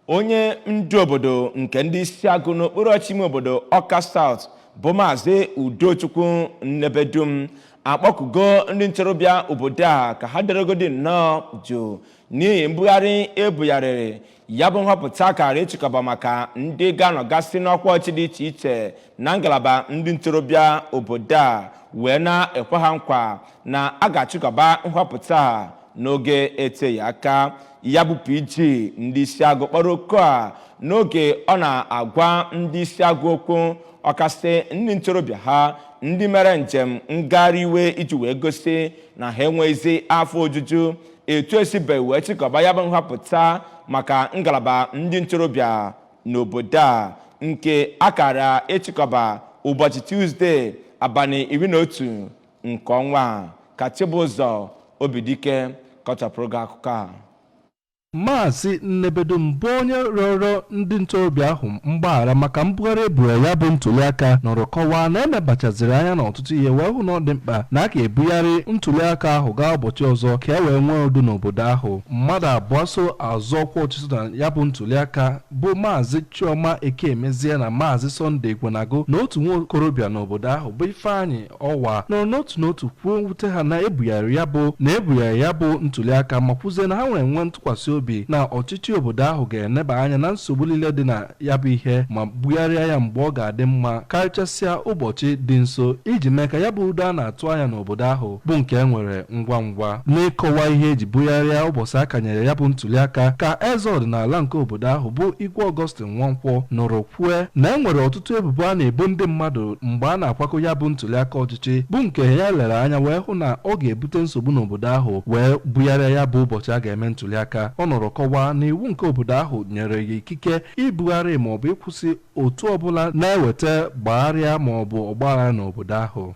Onye ndu obodo nke ndị Isiagụ n'okpuru ọchịchị ime obodo Ọka South bụ Maazị Udochukwu Nnebedum akpọkugo ndị ntorobịa obodo a ka ha deregodi nnọọ jụụ n'ihi mbugharị ebugharịrị ya bụ nhọpụta kara ịchịkọba maka ndị ga-anọgasị n'ọkwa ọchịchị dị iche iche na ngalaba ndị ntorobịa obodo a, wee na-ekwe ha nkwa na a ga-achịkọba nhọpụta a n'oge eteghị aka. Ya bụ PG ndị Isiagụ kpọrọ oku a n'oge ọ na-agwa ndị Isiagụ okwu, ọkasị ndị ntorobịa ha ndị mere njem ngagharị iwe iji wee gosi na ha enweghịzi afọ ojuju etu esibeghị wee chịkọba ya bụ nhọpụta maka ngalaba ndị ntorobịa n'obodo a, nke a kara ịchịkọba ụbọchị Tuzdee, abalị 11 nke ọnwa a. Ka Chibụzọ Obidike kọchapụrụ gị akụkọ a. Maazị Nnebedum bụ onye rịọrọ ndị ntorobịa ahụ mgbaghara maka mbugharị ebugharị ya bụ ntụliaka nọrọ kọwaa na emebachaziri anya n'ọtụtụ ihe wee hụ na ọ dị mkpa na a ga-ebugharị ntụliaka ahụ gaa ụbọchị ọzọ ka e wee nwee udo n'obodo ahụ. Mmadụ abụọ so azọ ọkwa ọchịchị na ya bụ ntụliaka bụ Maazị Chioma Ekemezie na Maazị Sunday Igwenagu na otu nwa okorobịa n'obodo ahụ bụ Ifeanyị Ọwa nọrọ n'otu n'otu kwuo mwute ha na ebugharị ya bụ na ebugharị ya bụ ntụliaka, ma kwuzie na ha nwere nwe ntụkwasị obi na ọchịchị obodo ahụ ga-eneba anya na nsogbu niile dị na ya bụ ihe ma bugharịa ya mgbe ọ ga-adị mma, karịchasịa ụbọchị dị nso, iji mee ka ya bụ udo a na-atụ anya n'obodo ahụ bụ nke e nwere ngwa ngwa. N'ịkọwa ihe eji bugharịa ụbọchị a kanyere ya bụ ntụliaka, ka eze ọdịnala nke obodo ahụ bụ Igwe Augustine Nwankwọ nọrọ kwue na e nwere ọtụtụ ebubo a na-ebo ndị mmadụ mgbe a na-akwakọ ya bụ ntụliaka ọchịchị, bụ nke ya lere anya wee hụ na ọ ga-ebute nsogbu n'obodo ahụ, wee bugharịa ya bụ ụbọchị a ga-eme ntụliaka. Ọ nọrọ kọwaa na iwu nke obodo ahụ nyere ya ikike ibugharị maọbụ ịkwụsị otu ọbụla na-eweta gbagharịa maọbụ ọgbaghara n'obodo ahụ.